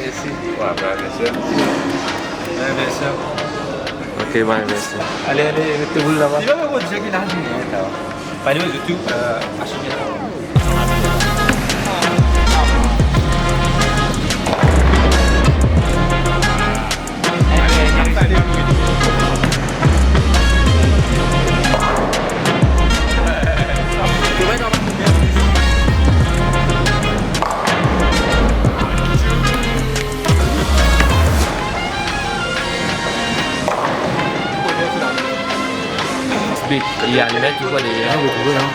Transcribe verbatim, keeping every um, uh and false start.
Merci. Ouais, bah, bien sûr. Ouais, bien sûr. Ok, bye, merci. Allez, allez, mettez-vous là-bas. Il va me redire qu'il a rien. Pas nous, du tout, euh, architecte. Big, il y a le mec qui voit les... Ah, vous trouvez, hein.